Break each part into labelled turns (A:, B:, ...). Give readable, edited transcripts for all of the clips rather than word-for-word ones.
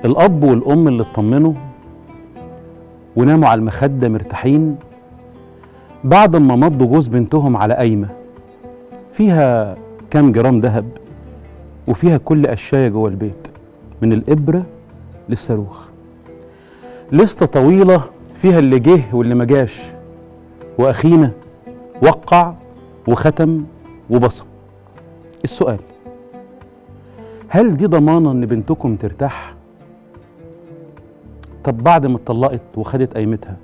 A: الأب والأم اللي اطمنوا وناموا على المخدة مرتاحين بعد ما مضوا جوز بنتهم على قايمة فيها كام جرام ذهب وفيها كل قشاية جوه البيت من الإبرة للصاروخ، لستة طويلة فيها اللي جه واللي ما جاش، وأخينا وقع وختم وبصم. السؤال: هل دي ضمانة إن بنتكم ترتاح؟ طب بعد ما اتطلقت وخدت قايمتها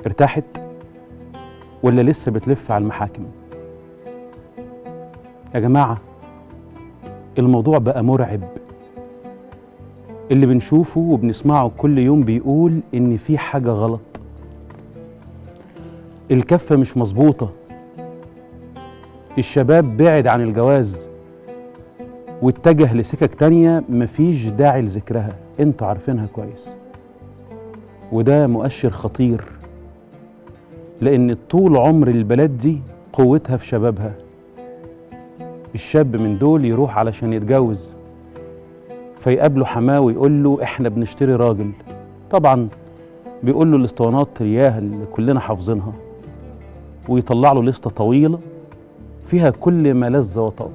A: ارتاحت ولا لسه بتلف على المحاكم؟ يا جماعة الموضوع بقى مرعب. اللي بنشوفه وبنسمعه كل يوم بيقول إن في حاجة غلط، الكفة مش مظبوطة، الشباب بعد عن الجواز واتجه لسكك تانية مفيش داعي لذكرها، انتوا عارفينها كويس. وده مؤشر خطير، لأن طول عمر البلد دي قوتها في شبابها. الشاب من دول يروح علشان يتجوز فيقابله حماه ويقول له احنا بنشتري راجل، طبعا بيقول له الاسطوانات رياها اللي كلنا حافظينها، ويطلع له لستة طويلة فيها كل ما لذ وطاب،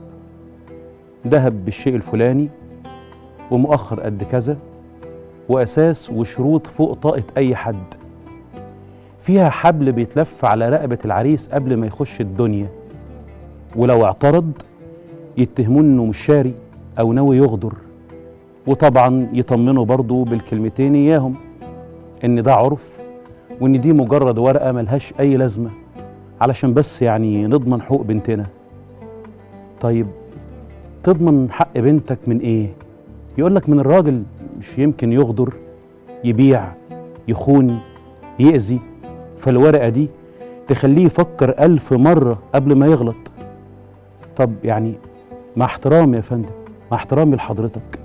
A: ذهب بالشيء الفلاني ومؤخر قد كذا وأساس وشروط فوق طاقة أي حد، فيها حبل بيتلف على رقبة العريس قبل ما يخش الدنيا، ولو اعترض يتهمون انه مش شاري أو ناوي يغدر، وطبعا يطمنوا برضو بالكلمتين إياهم إن ده عرف وإن دي مجرد ورقة ملهاش أي لازمة علشان بس يعني نضمن حقوق بنتنا. طيب تضمن حق بنتك من إيه؟ يقولك من الراجل، مش يمكن يغدر، يبيع، يخون، يأذي، فالورقة دي تخليه يفكر 1000 مرة قبل ما يغلط. طب يعني مع احترامي يا فندم، مع احترامي لحضرتك،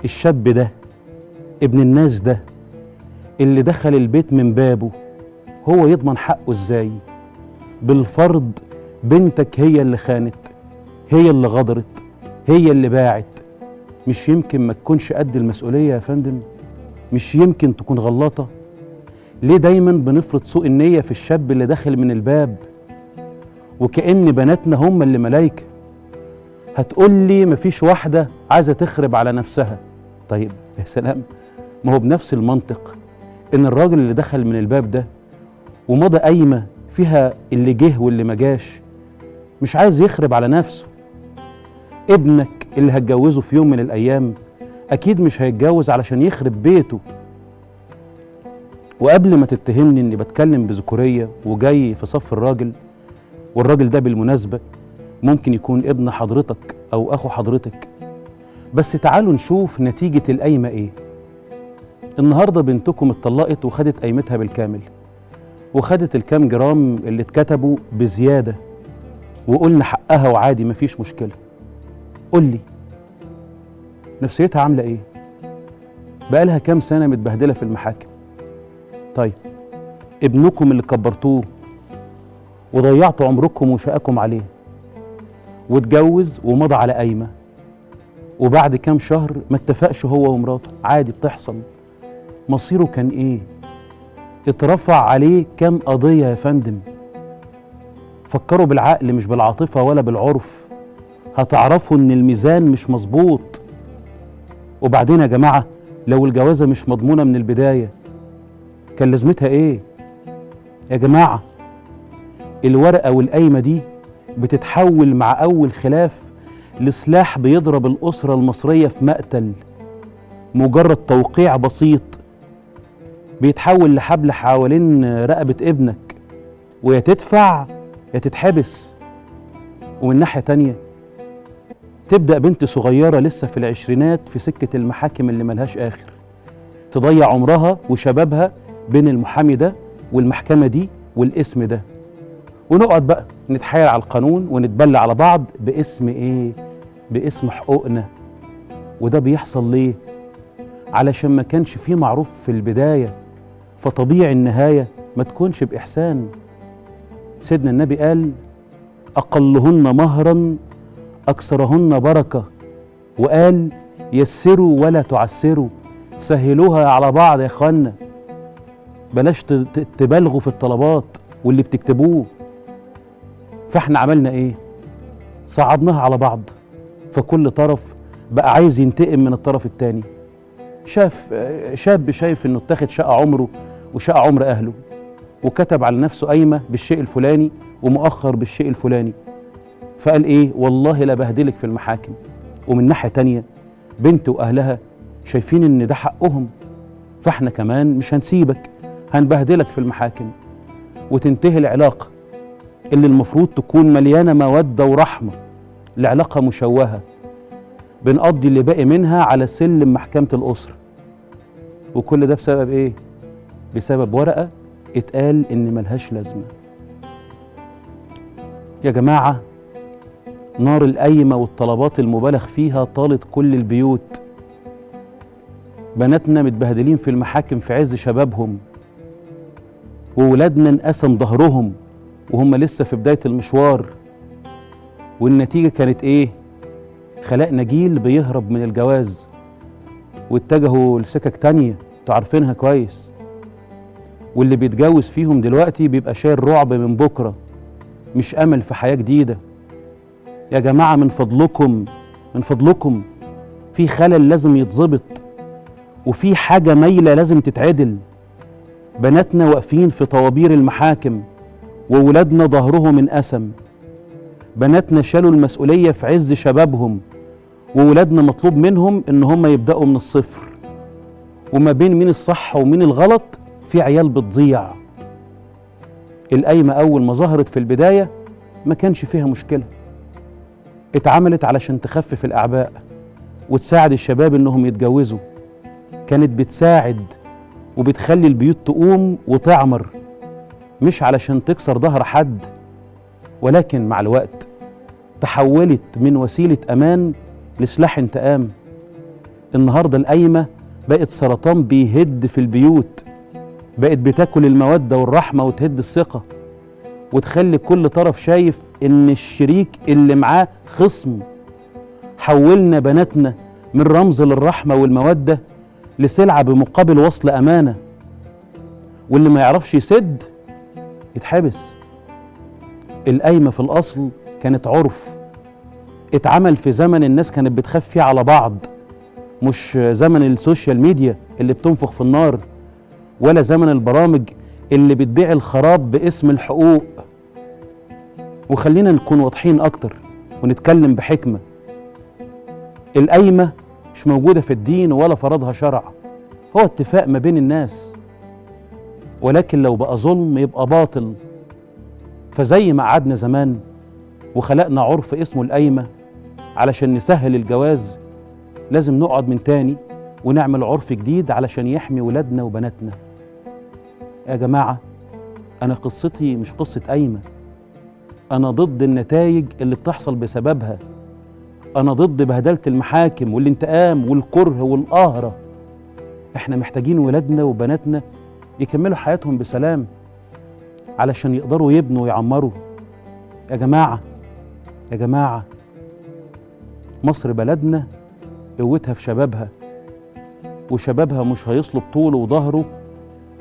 A: الشاب ده ابن الناس ده اللي دخل البيت من بابه هو يضمن حقه ازاي؟ بالفرض بنتك هي اللي خانت، هي اللي غدرت، هي اللي باعت، مش يمكن ما تكونش قد المسؤولية يا فندم؟ مش يمكن تكون غلطة؟ ليه دايما بنفرض سوء النية في الشاب اللي داخل من الباب وكأن بناتنا هم اللي ملايكة؟ هتقول لي مفيش واحدة عايزة تخرب على نفسها. طيب يا سلام، ما هو بنفس المنطق إن الراجل اللي دخل من الباب ده ومضى قايمة فيها اللي جه واللي ما جاش مش عايز يخرب على نفسه. ابنك اللي هتجوزه في يوم من الأيام أكيد مش هيتجوز علشان يخرب بيته. وقبل ما تتهمني إني بتكلم بذكورية وجاي في صف الراجل، والراجل ده بالمناسبة ممكن يكون ابن حضرتك أو أخو حضرتك، بس تعالوا نشوف نتيجة القايمة إيه. النهاردة بنتكم اتطلقت وخدت قايمتها بالكامل، وخدت الكام جرام اللي اتكتبوا بزيادة، وقلنا حقها وعادي مفيش مشكلة. قول لي نفسيتها عاملة إيه؟ بقالها كام سنة متبهدلة في المحاكم. طيب ابنكم اللي كبرتوه وضيعتوا عمركم وشقاكم عليه واتجوز ومضى على قايمة، وبعد كام شهر ما اتفقش هو ومراته، عادي بتحصل، مصيره كان ايه؟ اترفع عليه كام قضية يا فندم؟ فكروا بالعقل مش بالعاطفة ولا بالعرف، هتعرفوا ان الميزان مش مظبوط. وبعدين يا جماعة لو الجوازة مش مضمونة من البداية كان لازمتها ايه؟ يا جماعة الورقة والقايمة دي بتتحول مع أول خلاف لسلاح بيضرب الأسرة المصرية في مقتل. مجرد توقيع بسيط بيتحول لحبل حوالين رقبة ابنك، ويا تدفع يا تتحبس. ومن ناحية تانية تبدأ بنت صغيرة لسه في العشرينات في سكة المحاكم اللي ملهاش آخر، تضيع عمرها وشبابها بين المحامي ده والمحكمة دي والاسم ده، ونقعد بقى نتحايل على القانون ونتبلى على بعض باسم ايه؟ باسم حقوقنا. وده بيحصل ليه؟ علشان ما كانش فيه معروف في البداية، فطبيعي النهاية ما تكونش بإحسان. سيدنا النبي قال أقلهن مهرا أكثرهن بركة، وقال يسروا ولا تعسروا، سهلوها على بعض يا اخوانا، بلاش تبالغوا في الطلبات واللي بتكتبوه. فاحنا عملنا ايه؟ صعدناها على بعض، فكل طرف بقى عايز ينتقم من الطرف التاني. شاب شايف انه اتاخد شقة عمره وشقة عمر اهله، وكتب على نفسه قايمة بالشيء الفلاني ومؤخر بالشيء الفلاني، فقال ايه؟ والله لا بهدلك في المحاكم. ومن ناحية تانية بنت واهلها شايفين ان ده حقهم، فاحنا كمان مش هنسيبك، هنبهدلك في المحاكم. وتنتهي العلاقة اللي المفروض تكون مليانة مودة ورحمة لعلاقة مشوهة، بنقضي اللي باقي منها على سلم محكمة الأسرة. وكل ده بسبب ايه؟ بسبب ورقة اتقال ان ملهاش لازمة. يا جماعة، نار القايمة والطلبات المبالغ فيها طالت كل البيوت. بناتنا متبهدلين في المحاكم في عز شبابهم، وولادنا انقسم ظهرهم وهم لسه في بداية المشوار. والنتيجة كانت ايه؟ خلقنا جيل بيهرب من الجواز واتجهوا لسكك تانية تعرفينها كويس. واللي بيتجوز فيهم دلوقتي بيبقى شايل رعب من بكرة، مش أمل في حياة جديدة. يا جماعة من فضلكم، من فضلكم، في خلل لازم يتظبط، وفي حاجة مايلة لازم تتعدل. بناتنا واقفين في طوابير المحاكم وولادنا ظهرهم انقسم. بناتنا شالوا المسؤولية في عز شبابهم، وولادنا مطلوب منهم ان هم يبدأوا من الصفر. وما بين مين الصح ومين الغلط في عيال بتضيع. القايمة أول ما ظهرت في البداية ما كانش فيها مشكلة، اتعملت علشان تخفف الأعباء وتساعد الشباب انهم يتجوزوا. كانت بتساعد وبتخلي البيوت تقوم وتعمر، مش علشان تكسر ظهر حد. ولكن مع الوقت تحولت من وسيلة أمان لسلاح انتقام. النهاردة القايمة بقت سرطان بيهد في البيوت، بقت بتاكل المودة والرحمة وتهد الثقة، وتخلي كل طرف شايف إن الشريك اللي معاه خصم. حولنا بناتنا من رمز للرحمة والمودة لسلعة بمقابل وصل أمانة، واللي ما يعرفش يسد يتحبس. القايمة في الأصل كانت عرف اتعمل في زمن الناس كانت بتخاف فيه على بعض، مش زمن ال social media اللي بتنفخ في النار، ولا زمن البرامج اللي بتبيع الخراب باسم الحقوق. وخلينا نكون واضحين أكتر ونتكلم بحكمة. القايمة مش موجودة في الدين ولا فرضها شرع، هو اتفاق ما بين الناس. ولكن لو بقى ظلم يبقى باطل. فزي ما قعدنا زمان وخلقنا عرف اسمه القايمة علشان نسهل الجواز، لازم نقعد من تاني ونعمل عرف جديد علشان يحمي ولادنا وبناتنا. يا جماعة، أنا قصتي مش قصة قايمة، أنا ضد النتائج اللي بتحصل بسببها. أنا ضد بهدلة المحاكم والانتقام والكره والقهرة. إحنا محتاجين ولادنا وبناتنا يكملوا حياتهم بسلام علشان يقدروا يبنوا ويعمروا. يا جماعة، يا جماعة، مصر بلدنا قوتها في شبابها، وشبابها مش هيصلب طوله وظهره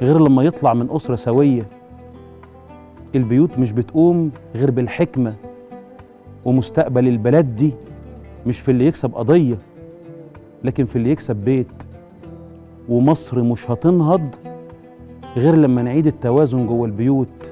A: غير لما يطلع من أسرة سوية. البيوت مش بتقوم غير بالحكمة، ومستقبل البلد دي مش في اللي يكسب قضية، لكن في اللي يكسب بيت. ومصر مش هتنهض غير لما نعيد التوازن جوه البيوت.